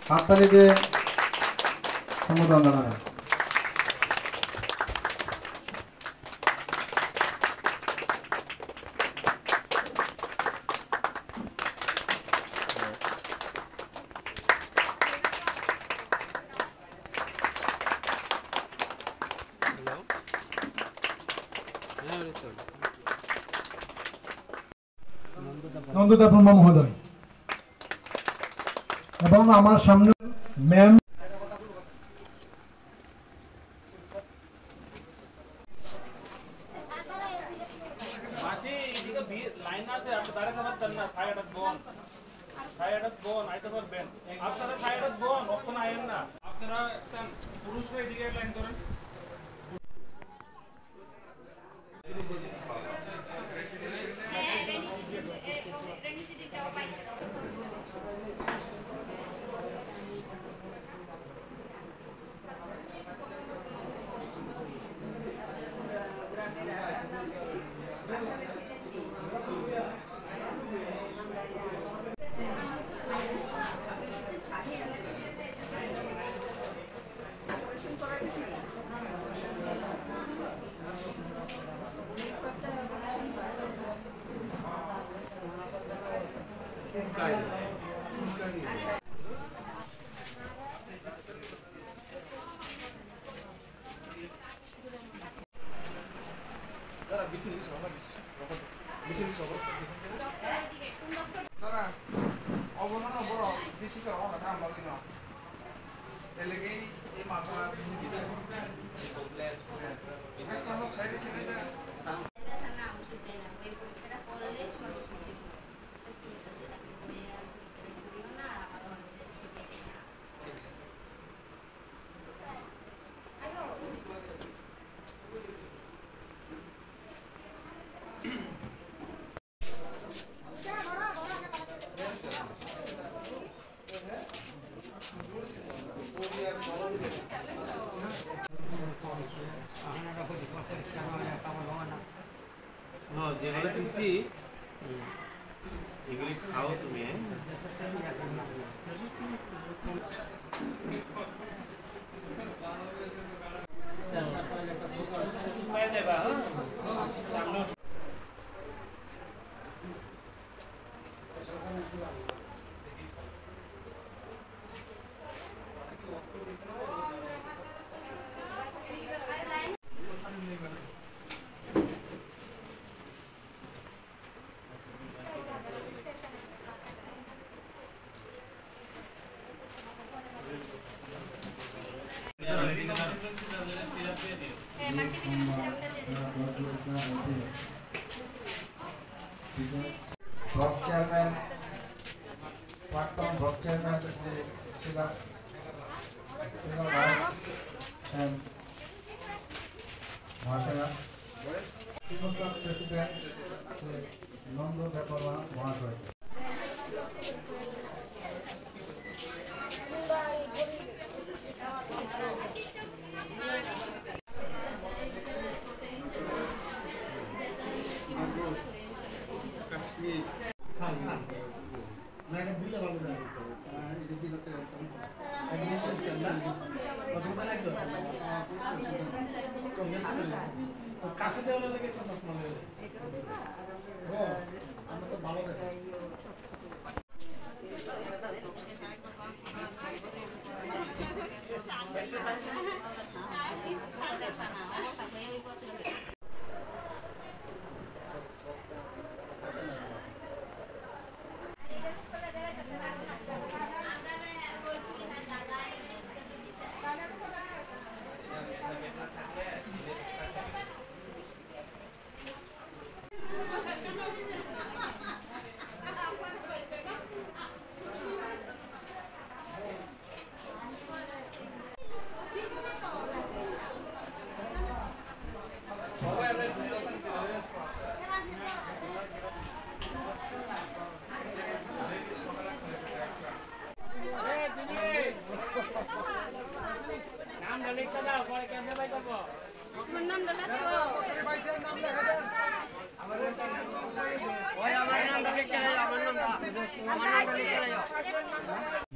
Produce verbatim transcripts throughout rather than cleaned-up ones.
Hattali de, সম্বোধন জানাবেন। নন্দদা ব্রহ্মা মহোদয় এবং আমার সামনে ম্যাম। মাসি, এদিকে লাইন আছে, আপনি দাঁড়াতে পারতেন না, সাইডে বন। সাইডে বন, আইতে পারবেন। আপনারা সাইডে বন, অখন আয়েন না। আপনারা একটা পুরুষরা এদিকে লাইন করেন। Dara, obo no, no, borok, bisi khe obo kha, ang bagwi no. Elegi, ei mata, bisi kisa. Bisi kisa, sai bisi kisa. হ্যাঁ, যেগুলো দিছি, এগুলি খাও তুমি, হ্যাঁ? Block chairman, প্রাক্তন block chairman Shri Shila, Shila Roy and মহাশয়া, প্রেসিডেন্ট শ্রী নন্দ দেববর্মা মহাশয়। কাশ্মীর। Sir, sir. না, এটা দিলে ভালো হয়। হ্যাঁ, এটা দিলে তো একদম। একদম পরিষ্কার না? অসুবিধা নাই তো? তো কাছে দেওয়ার লেগে একটা চশমা লাগে। ও, আমরা তো ভালো দেখি।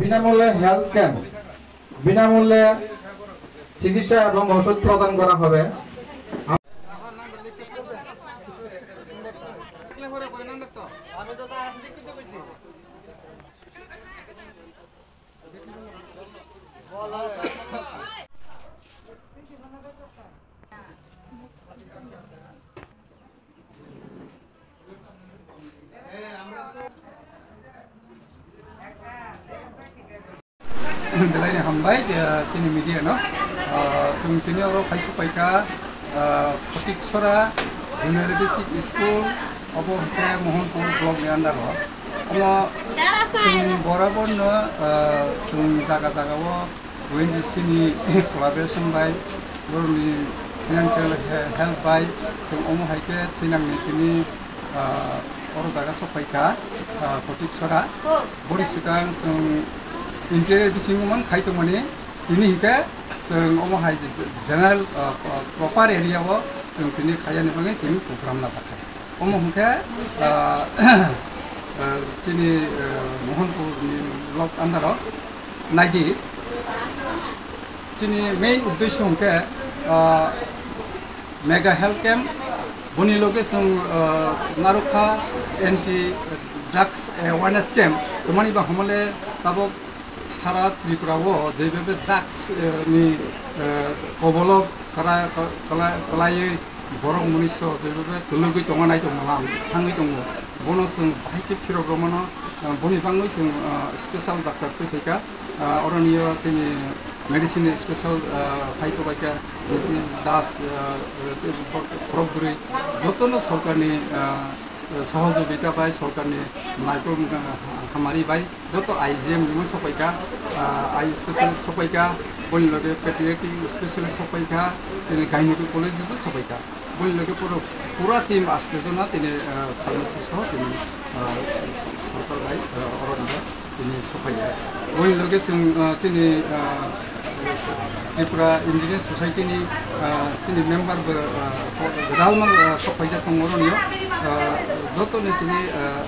বিনামূল্যে হেলথ ক্যাম্প, বিনামূল্যে চিকিৎসা এবং ওষুধ প্রদান করা হবে। Belai ni hambai, eh, chini media no. Ah, chwng tini oro phai supai kha, ah, Photiksora Junior Basic School, obo hwnkhe Mohanpur block ni under o. Omo chwng borabor no, ah, chwng jaga jaga o O N G C ni collaboration bai, borokni financial he-, help bai, chwng omo hai khe thinangni tini, ah, oro jaga sok phai kha, ah, Photiksora. Boni swkang chwng interior bisingo man khai tongmani, tini hinkhe chwng omo hai general, ah, proper area o chwng tini khaiyani bagwi chwng program najak kha. Omo hwnkhe, ah, ah, chini, ah, Mohanpur ni block under o naidi. Chini main uddesho hwnkhe, ah, mega health camp, boni loge chwng, ah, narwkha anti drugs awareness camp, tongmani ba hamole tabok Sara Tripura o jebebe drugs, eh, ni, eh, kobolo kara-, ka-, kala-, kalaiwi borok moniso jebebe twlwgwi tongo nai tongmani, thangwi tongo. Bono chwng bahai khe phirok rwmano, eh, boni bangwi chwng, eh, special doctor twi phaikha. Eh, oroni o chini medicine special, eh, phai tobaikha Nitish Das, eh, eh, borok bwrwi jotono sorkarni, eh, sohojogita bai, sorkarni naikolmung, eh, hamari bai. Joto I G M ni sopaikha, ah, eye specialist sopaikha, boni loge pediatric specialist sopaikha, chini gynecology bo sopaikha. Boni loge puro pura team aste jona tini, ah, pharmacist ho tini, ah, s-, s-, sorkar bai, ah, oro tini sopaikha. Boni loge chwng, ah, chini, ah, Tripura Engineer Society ni, ah, chini member bo, ah, ko-, gwdalma, ah, sopaijak tongo oro nio, ah, joto ni chini, ah,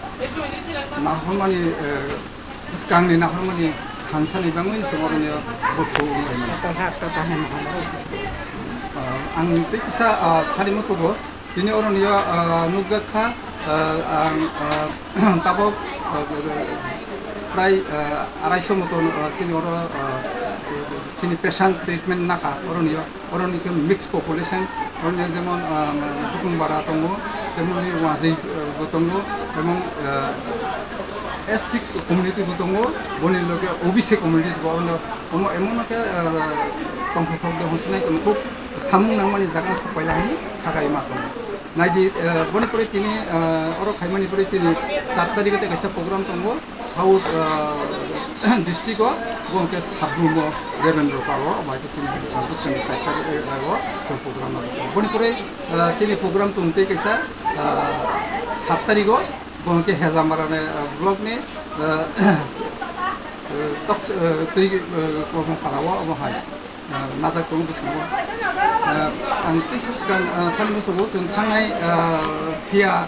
nahormani, ah, Bwskangni nahormani thansani bangwi chwng oroni o buthu wng laimani. Kotor ha, kotor ha, kotor ha. Ah, ang tei kisa, ah, sari musugo, tini oroni o, ah, nukjak kha, ah, ang, ah, tabok, ah, prai, ah, arai so moto, ah, chini oro, ah, chini patient treatment nakha oroni o. Oro ni khe mixed population, oro ni jemon, ah, Butung Bara tongo, temoni Wajwi, ah, bo tongo, emon, ah, S C community bo tongo, boni loge O B C community bo, oro no, omo, emon khe, ah, tongthok thok de hwnsinai tongmo, khub samung nangmani jaga sok paila hai khakai ma tongo. Naidi, ah, boni pore tini, ah, oro khaimani pore chini char tarikh tei kaisa program tongo. South, ah, district o, bo hwnkhe Sabrum o Devendra Pal o, omo hai khe chini, ah, bwskangni char tarikh, eh, o chwng program no. Boni pore, ah, chini program tong tei kaisa, ah, sat tarikh o, bo hwnkhe Hejamara ni, ah, block ni, ah, eh, tok, eh, twi, eh, Kormo Pala o, omo hai. Ah, najak tongo bwskango. Ah, ang teisa swkang, ah, sani musugo chwng thangnai, ah, phiya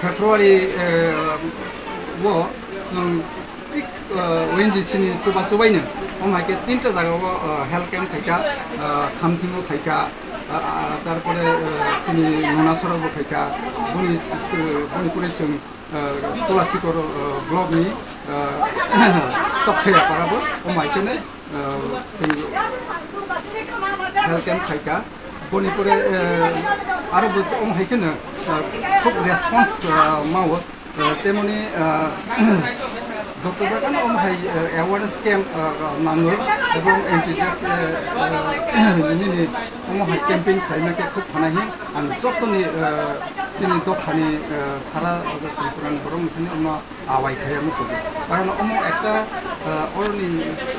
February, eh, o chwng thik, ah, O N G C ni chuba chubaino omo hai khe tinta jagao, ah, health camp khaikha, ah, Khamthingo khaikha, ah, ah, tarpore, ah, chini Nunasora bo khaikha, boni s-, s-, boni pore chwng, ah, Tulasikor, ah, block ni, ah, Toksaya para bo omo hai khe nai. Ah, tei health camp khaikha. Boni pore, eh, aro bo omo hai kheno, ah, khub response, ah, mao. Ah, temoni, ah, joto jaga no omo hai, eh, awareness camp, ah, nango, ebong anti drugs, eh, eh, nini omo hai campaign khaina khe khub phanai hin ang joto ni, eh, chini dophani, eh, sara Tripura ni borok ni thani omo awai khaiya musugo. Karon omo ekta, ah, oroni s-,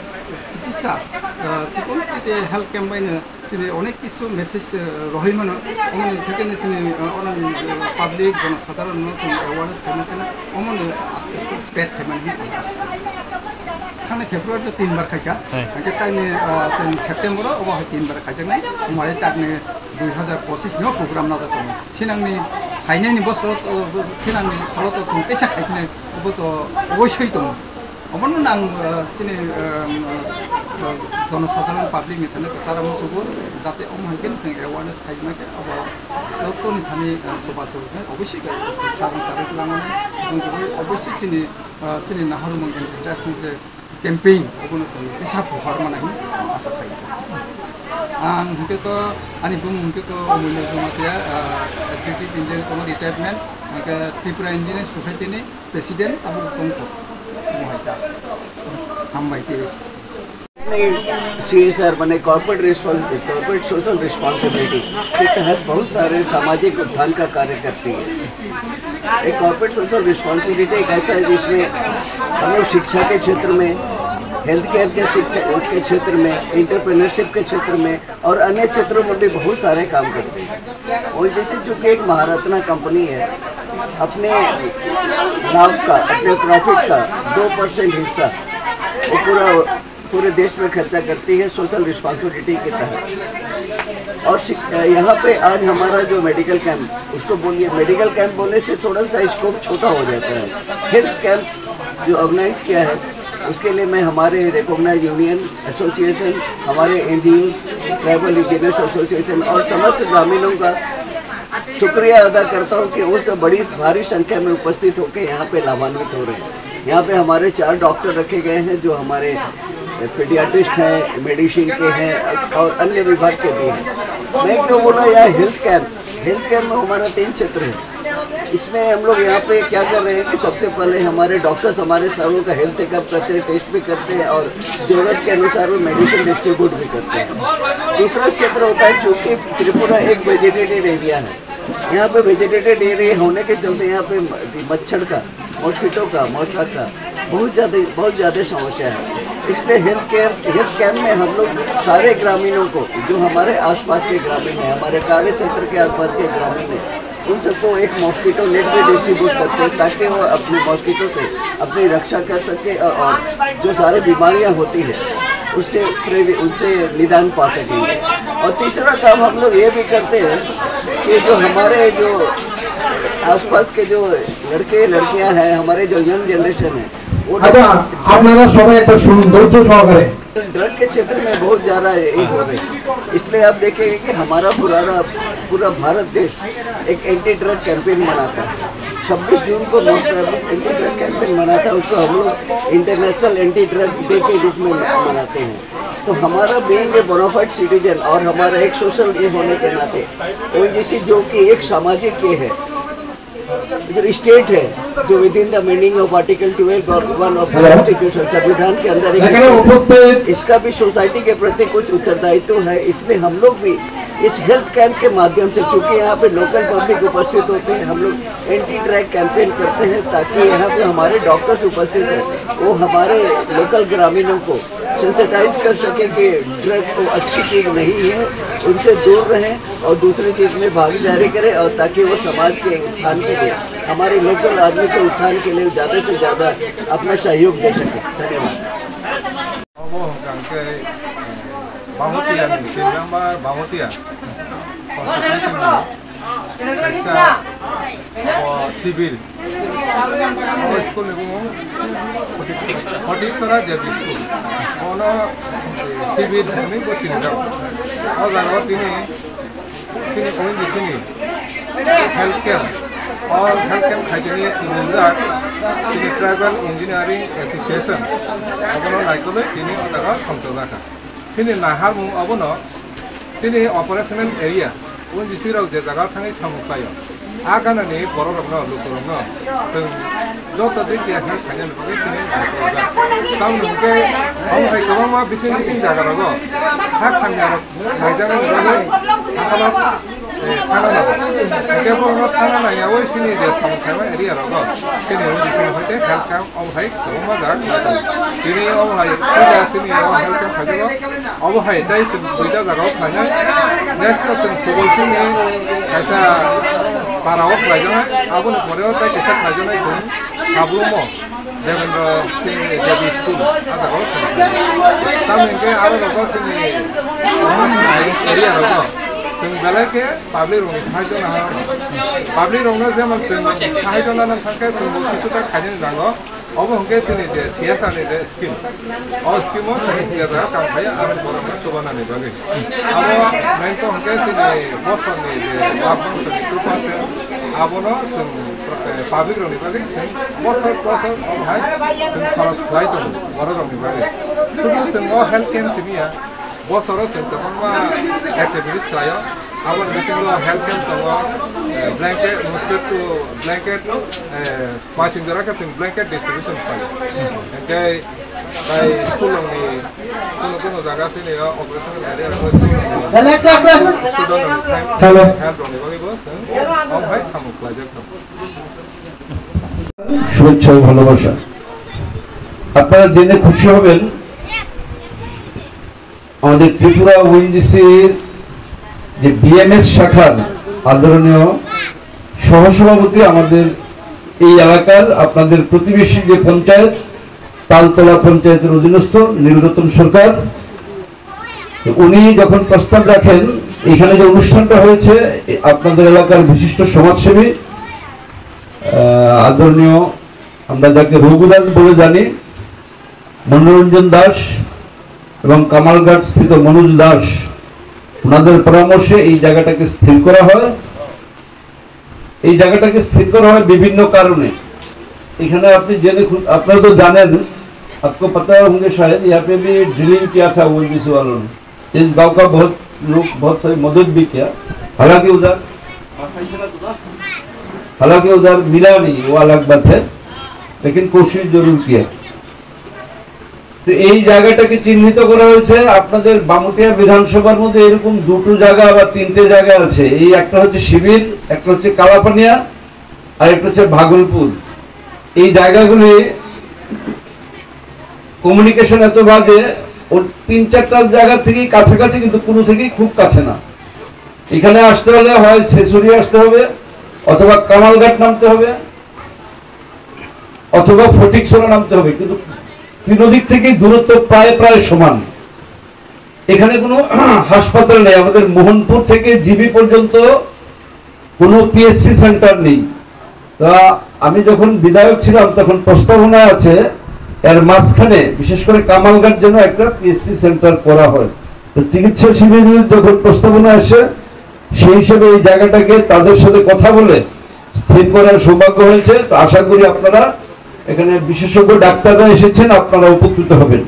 s-, kisisa, ah, chikon tite health camp baino chini onek kisu message, ah, rohoi mano. Omoni thekeno chini, ah, oroni, ah, public, jonosadharon no chini awareness khaina khe omoni aste aste spread khaimani hinwi ang asa kha. Thangni February o tin bar khaikha. Hai. Hingke taini, ah, chini September o obo hai tin bar khaijaknai. Omo hai takni dui hazar pochis ni o program najak tongo. Thinangni phainani bosoro to, thinangni salo to chwng teisa khaiphinai, obo to oboisoi tongo. Omono ang, uh, chini, um, uh, jonosadharon public ni thani kwcharo musugo, jate omo hai khe chwng awareness khaima khe abo joto ni thani, uh, soba chwng khe obviously khe sa rang sa rwk langmani, obviously chini, uh, chini naharmung and drugs ni je campaign obono chwng tesa phuhar mano hinwi asa khaio. Ang hwnkhe to ani bumung hwnkhe to Omoino Jamatia, uh, executive engineer tongma retirement, hwnkhe Tripura Engineer Society ni president abo tongkho. Omo hai ta. Hambai tebes. नहीं, सीएसआर माने corporate response, corporate social responsibility के तहत बहुत सारे सामाजिक उत्थान का कार्य करती है। एक कॉर्पोरेट सोशल रिस्पॉन्सिबिलिटी एक ऐसा है जिसमें हम लोग शिक्षा के क्षेत्र में, हेल्थ केयर के शिक्षा, उसके क्षेत्र में, एंटरप्रेन्योरशिप के क्षेत्र में और अन्य क्षेत्रों में भी बहुत सारे काम करते हैं। और जैसे चूंकि एक महारत्ना कंपनी है, अपने लाभ का, अपने प्रॉफिट का दो परसेंट हिस्सा वो पूरा, पूरे देश में खर्चा करती है सोशल रिस्पॉन्सिबिलिटी के तहत। और सि-, यहाँ पे आज हमारा जो मेडिकल कैंप, उसको बोलिए, मेडिकल कैंप बोलने से थोड़ा सा स्कोप छोटा हो जाता है। हेल्थ कैंप जो ऑर्गेनाइज किया है, उसके लिए मैं हमारे रिकॉग्नाइज यूनियन, एसोसिएशन, हमारे एनजीओ, ट्राइबल इंजीनियर्स एसोसिएशन और समस्त ग्रामीणों का शुक्रिया अदा करता हूँ कि वो सब बड़ी भारी संख्या में उपस्थित होकर यहाँ पे लाभान्वित हो रहे हैं। यहाँ पे हमारे चार डॉक्टर रखे गए हैं जो हमारे पीडियाट्रिस्ट हैं, मेडिसिन के हैं और अन्य विभाग के भी हैं। मैं क्यों बोला, यह हेल्थ कैंप, हेल्थ कैंप में हमारा तीन क्षेत्र है। इसमें हम लोग यहाँ पे क्या कर रहे हैं कि सबसे पहले हमारे डॉक्टर्स हमारे सारों का हेल्थ चेकअप करते हैं, टेस्ट भी करते हैं और जरूरत के अनुसार वो मेडिसिन डिस्ट्रीब्यूट भी करते हैं। दूसरा क्षेत्र होता है, चूंकि त्रिपुरा एक वेजिटेटेड एरिया है, यहाँ पे वेजिटेटेड एरिया होने के चलते यहाँ पे म-, मच्छर का, मॉस्किटो का, मच्छर का बहुत ज़्यादा, बहुत ज़्यादा समस्या है। इसलिए हेल्थ केयर, हेल्थ कैंप में हम लोग सारे ग्रामीणों को, जो हमारे आसपास के ग्रामीण हैं, हमारे कार्य क्षेत्र के आसपास के ग्रामीण हैं, उन सबको एक मॉस्किटो नेट भी डिस्ट्रीब्यूट करते हैं, ताकि वो अपने मॉस्किटो से अपनी रक्षा कर सके और, और जो सारी बीमारियां होती है, उससे प्रेरि-, उनसे निदान पा सकेंगे। और तीसरा काम हम लोग ये भी करते हैं कि जो हमारे जो आसपास के जो लड़के लड़कियां हैं, हमारे जो यंग जनरेशन है, वो আচ্ছা, আপনারা সবাই একটা শুনুন ধৈর্য সহকারে। ड्रग के क्षेत्र में बहुत ज़्यादा ये हो रहे हैं, इसलिए आप देखेंगे कि हमारा पुराना, पूरा भारत देश एक एंटी ड्रग कैंपेन मनाता है। छब्बीस जून को मोस्ट एंटी ड्रग कैंपेन मनाता है, उसको हम लोग इंटरनेशनल एंटी ड्रग डे के रूप में मनाते हैं। तो हमारा बीइंग ए बोनाफाइड सिटीजन और हमारा एक सोशल ये होने के नाते ओएनजीसी जो कि एक सामाजिक ये है, जो स्टेट है, जो within the meaning of Article twelve or one of the hello. Constitution, संविधान के अंदर एक स्टेट है, इसका भी सोसाइटी के प्रति कुछ उत्तरदायित्व है। इसलिए हम लोग भी इस हेल्थ कैंप के माध्यम से, चूंकि यहाँ पे लोकल पब्लिक उपस्थित होते हैं, हम लोग एंटी ड्रग कैंपेन करते हैं, ताकि यहाँ पे हमारे डॉक्टर्स उपस्थित हैं, वो हमारे लोकल ग्रामीणों को सेंसिटाइज कर सके कि ड्रग वो अच्छी चीज़ नहीं है, उनसे दूर रहें और दूसरी चीज़ में भागीदारी करें, और ताकि वो समाज के उत्थान के लिए, हमारे लोकल आदमी के उत्थान के लिए ज़्यादा से ज़्यादा अपना सहयोग दे सके। धन्यवाद। Obo hwnkha hwnkhe, eh, Bangutiya ni, tin number Bangutiya constitution ni kaisa, obo sibir. Obo school ni bumung Photiksora J B school. Bono, eh, sibir hinwi bo sini jago. O jaga o tini chini O N G C ni health camp, o health camp khaitini ringjak chini Tribal Engineering Association, abono naikolwi tini o jaga songchajak kha. Chini naharmung abono chini operational area, O N G C rok je jaga thangwi samung khlaio, a ganani borok rokno, luku rokno chwng joto dik ya khe khaina bagwi chini naikolwi jak. Tamoni hwnkhe omo hai kwbangma bising bising jaga rogo sak hamya rok naijaknai bagwi thangna nango. Hwnkhe borokno thangna naiyaui chini je samung khaima area rogo chini O N G C ni hwnkhe health camp omo hai kwbangma jaga khlai tongo. Tini omo hai puila chini o health camp khaijago. Obo hai tei chwng duita jaga o khlainai. Next o chwng Subolsing ni kaisa para o khlaijaknai. Aboni pore o tei kaisa khlaijaknai chwng Sabrumo Devendra Singh J B School, ah jaga o chwng khlainai. Tamoni hwnkhe aro rogo chini area rogo chwng belai khe public rokni sahajyo naha. Public rokno jemon chwng sahajyo nana thangkhe chwng bo kisu ta khainani nango. Obo hwnkhe chini je C S R ni je scheme. O scheme o chini je jaga kam khai aro borokno chubanani bagwi. Abo main to hwnkhe chini bosor ni je bangsa ni two percent abono chwng, eh, public rokni bagwi chwng bosor bosor omo hai chwng kharach khlai tongo borok rokni bagwi. Sudu chwng o health camp simi ya, bosoro chwng kwbangma activities khlaio. Aboni bisingo health camp tongo, eh, blanket, mosquito blanket, eh, Masing jora khe chwng blanket distribution khlai. Hwnkhe tai school rokni kuno kuno jaga chini o operation area rokno school rokni student rokni sai Hello. Help rokni bagwi bo chwng omo hai samung khlaijak tongo. শুভেচ্ছা ও ভালোবাসা। আপনারা জেনে খুশি হবেন, আমাদের ত্রিপুরা ওএনজিসির যে বিএমএস শাখার আদরণীয় সহসভাপতি, আমাদের এই এলাকার আপনাদের প্রতিবেশী যে পঞ্চায়েত, তালতলা পঞ্চায়েতের অধীনস্থ নীলরতন সরকার, তো উনি যখন প্রস্তাব রাখেন, এখানে যে অনুষ্ঠানটা হয়েছে, এ, আপনাদের এলাকার বিশিষ্ট সমাজসেবী, আহ, আদরণীয়, আমরা যাকে রঘুদাস বলে জানি, মনোরঞ্জন দাস এবং কামালঘাট স্থিত মনোজ দাস, ওনাদের পরামর্শে এই জায়গাটাকে স্থির করা হয়। এই জায়গাটাকে স্থির করা হয় বিভিন্ন কারণে। এখানে আপনি জেনে খুব, আপনারা তো জানেন, आपको पता होंगे शायद, यहाँ पे भी ड्रिलिंग किया था ओएनजीसी वालों ने। इस गांव का बहुत लोग, बहुत सारी मदद भी किया। हालांकि उधर, हालांकि उधर मिला नहीं, वो अलग बात है, लेकिन कोशिश जरूर किया। তো এই জায়গাটাকে চিহ্নিত করা হয়েছে। আপনাদের বামুটিয়া বিধানসভার মধ্যে এরকম দুটো জায়গা বা তিনটে জায়গা আছে। এই একটা হচ্ছে শিবির, একটা হচ্ছে কালাপানিয়া, আর একটা হচ্ছে ভাগলপুর। এই জায়গাগুলি কমিউনিকেশন এত বাজে, ওর তিন চারটা জায়গা থেকেই কাছাকাছি, কিন্তু কোনো থেকেই খুব কাছে না। এখানে আসতে হলে হয় ছেচুরি আসতে হবে, অথবা কামালঘাট নামতে হবে, অথবা ফটিকছড়া নামতে হবে, কিন্তু তিন দিক থেকেই দূরত্ব প্রায় প্রায় সমান। এখানে কোনো হাসপাতাল নেই, আমাদের মোহনপুর থেকে জিবি পর্যন্ত কোনো পিএসসি সেন্টার নেই। তা আমি যখন বিধায়ক ছিলাম, তখন প্রস্তাবনা আছে এর মাঝখানে বিশেষ করে কামালঘাট যেন একটা পিএসসি সেন্টার করা হয়। তো চিকিৎসা শিবির যখন প্রস্তাবনা আসে, সেই হিসেবে এই জায়গাটাকে তাদের সাথে কথা বলে স্থির করার সৌভাগ্য হয়েছে। তো আশা করি আপনারা এখানে বিশেষজ্ঞ ডাক্তাররা এসেছেন, আপনারা উপকৃত হবেন।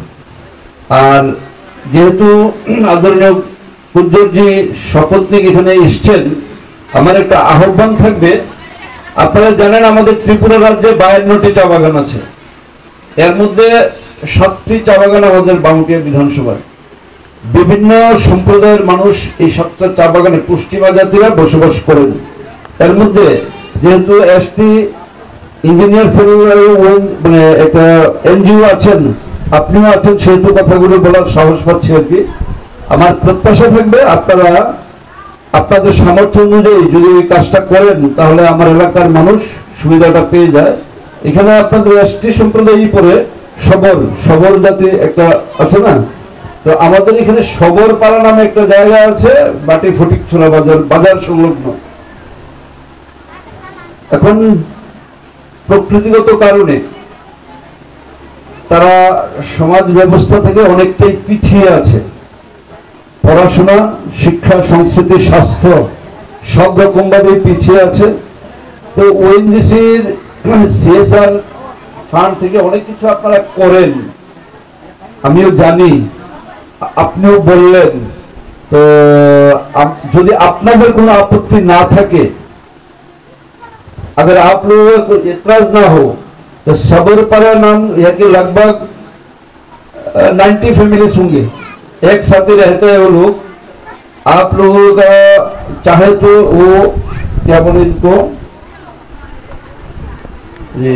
আর যেহেতু আদরণীয় কুঞ্জরজি শপথ নিয়ে এখানে এসছেন, আমার একটা আহ্বান থাকবে। আপনারা জানেন, আমাদের ত্রিপুরা রাজ্যে বায়ান্নটি চা বাগান আছে, এর মধ্যে সাতটি চা বাগান আমাদের বামুটিয়া বিধানসভায়। বিভিন্ন সম্প্রদায়ের মানুষ এই সাতটা চা বাগানে, পশ্চিমা জাতিরা বসবাস করেন। এর মধ্যে যেহেতু এসটি ইঞ্জিনিয়ার সেলুলার ওয়েল, মানে, একটা এনজিও আছেন, আপনিও আছেন, সেহেতু কথাগুলো বলার সাহস পাচ্ছি আর কি। আমার প্রত্যাশা থাকবে আপনারা আপনাদের সামর্থ্য অনুযায়ী যদি এই কাজটা করেন, তাহলে আমার এলাকার মানুষ সুবিধাটা পেয়ে যায়। এখানে আপনাদের এসটি সম্প্রদায় পড়ে, সবর, সবর জাতি একটা আছে না, তো আমাদের এখানে সবর পাড়া নামে একটা জায়গা আছে, বাটি ফটিকছড়া বাজার, বাজার সংলগ্ন। এখন প্রকৃতিগত কারণে তারা সমাজ ব্যবস্থা থেকে অনেকটাই পিছিয়ে আছে। পড়াশোনা, শিক্ষা, সংস্কৃতি, স্বাস্থ্য সব রকমভাবেই পিছিয়ে আছে। তো ওএনজিসির সিএসআর ফান্ড থেকে অনেক কিছু আপনারা করেন, আমিও জানি, আ-, আপনিও বললেন। তো আপ-, যদি আপনাদের কোনো আপত্তি না থাকে, अगर आप लोगों को एतराज ना हो, तो सबर परा नाम यहाँ के लगभग, अ, नाइंटी फैमिलीज होंगे, एक साथ ही रहते हैं वो लोग। आप लोगों का चाहे तो वो, क्या बोले इनको, ये